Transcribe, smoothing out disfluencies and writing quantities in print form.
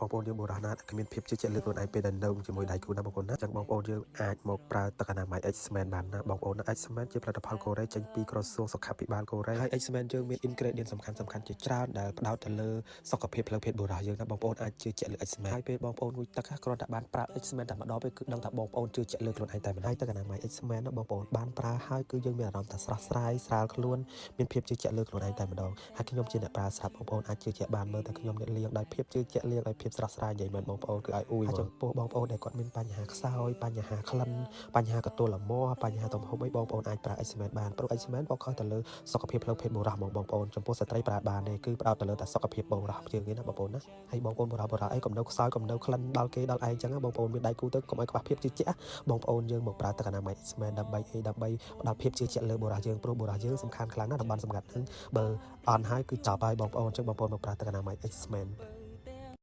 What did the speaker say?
រាប់បងប្អូនយើងបុរសណាដែលគ្មានភាពជឿជាក់លើខ្លួនឯងពេលដែលនៅជាមួយដៃគូណាបងប្អូនណាចឹងបងប្អូនយើងអាចមកប្រើទឹកអនាម័យ X-Men បានណាបងប្អូនណា X-Men ជាផលិតផលកូរ៉េចេញពីក្រសួងសុខាភិបាលកូរ៉េហើយ X-Men យើងមាន ingredient សំខាន់សំខាន់ជាច្រើនដែលផ្ដោតទៅលើសុខភាពផ្លូវភេទបុរសយើងណាបងប្អូនអាចជឿជាក់លើ X-Men ហើយពេលបងប្អូនងូតទឹកគ្រាន់តែបានប្រើ X-Men តែម្ដងពេលគឺដឹងថាបងប្អូនជឿជាក់លើខ្លួនឯងតែម្ដងហើយទឹកអនាម័យ X-Men ណាបងប្អូនបានប្រើហើយគឺយើងមានអារម្មណ៍ថាស្រស់ស្រាយស្រាលខ្លួនមានភាពជឿជាក់លើខ្លួនឯងតែម្ដងហើយខ្ញុំជាអ្នកប្រើស្រាប់បងប្អូនអាចជឿជាក់បានមើលតែខ្ញុំអ្នកលាងដោយភាពជឿជាក់លាងដោយភាពស្រស់ស្រាយនិយាយមែនបងប្អូនគឺឲ្យអ៊ូយហើយចំពោះបងប្អូនដែលគាត់មានបញ្ហាខ្សោយបញ្ហាក្លិនបញ្ហាកន្ទួលលមាស់បញ្ហាទំហំអីបងប្អូនអាចប្រើ X-Men បានព្រោះ X-Men បងខុសទៅលើសុខភាពផ្លូវភេទបុរសហ្មងបងប្អូនចំពោះស្ត្រីប្រើបានទេគឺផ្ដោតទៅលើតែសុខភាពបុរសជាងនេះណាបងប្អូនណាហើយបងប្អូនបុរសបុរសអីកុំនៅខ្សោយកុំនៅក្លិនដល់គេដល់ឯងចឹងណាបងប្អូនមានដៃគូទៅកុំឲ្យខ្វះភាពជឿជាក់បងប្អូនយើងមកប្រើទឹកអនាម័យ X-Men ដើម្បីអីដើម្បីផ្ដល់ភាពជឿជាក់លើបុរសយើងព្រោះបុរសយើងសំខាន់ខ្លាំងណាស់តំបន់សម្ងាត់ហ្នឹងបើអន់ហើយគឺចប់ហើយបងប្អូនចឹងបងប្អូនមកប្រើទឹកអនាម័យ X-Men។